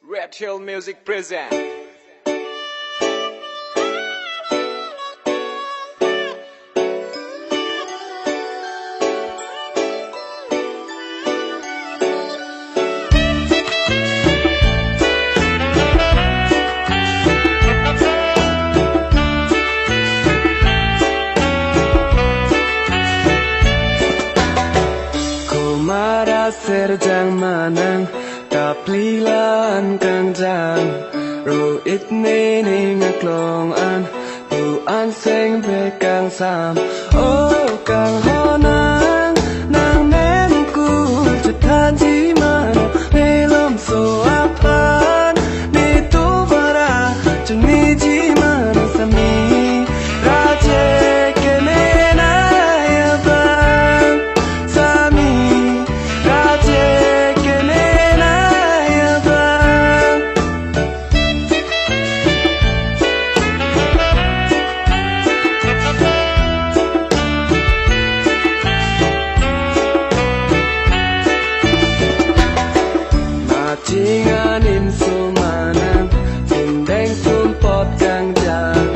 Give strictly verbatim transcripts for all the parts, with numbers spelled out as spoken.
Red Hill Music present. Komat aserjang manang, kapli la-an kangjam, ro-it nening aklong an, tu an seng bek kangsam. O kanghon nang, nang mem kur chethanji manang, malomso aphan, netum bara chuniji manang sami, rache kemena ya bang, sami, rache kemena ya bang. Maching anim sumanang, sindeng sumpot kangjang,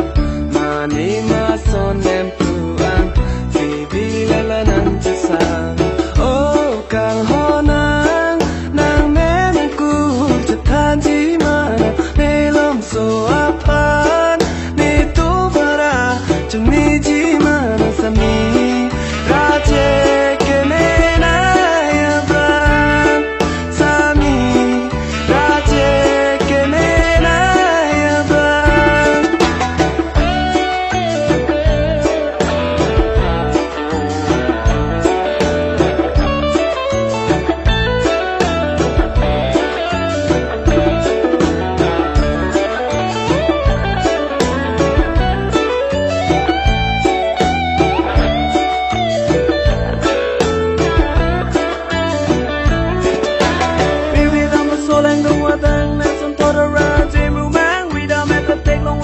mani mason nem tuang, sibi lala nang chesang. O kanghon nang, nang mem kur chethanji manang, malomso aphan, netum bara chuniji manang sami, rache kemena ya bang, sami, rache kemena ya bang. Bibi dam soleng dong wadang, nang son tora rajim rumang, widam etetek long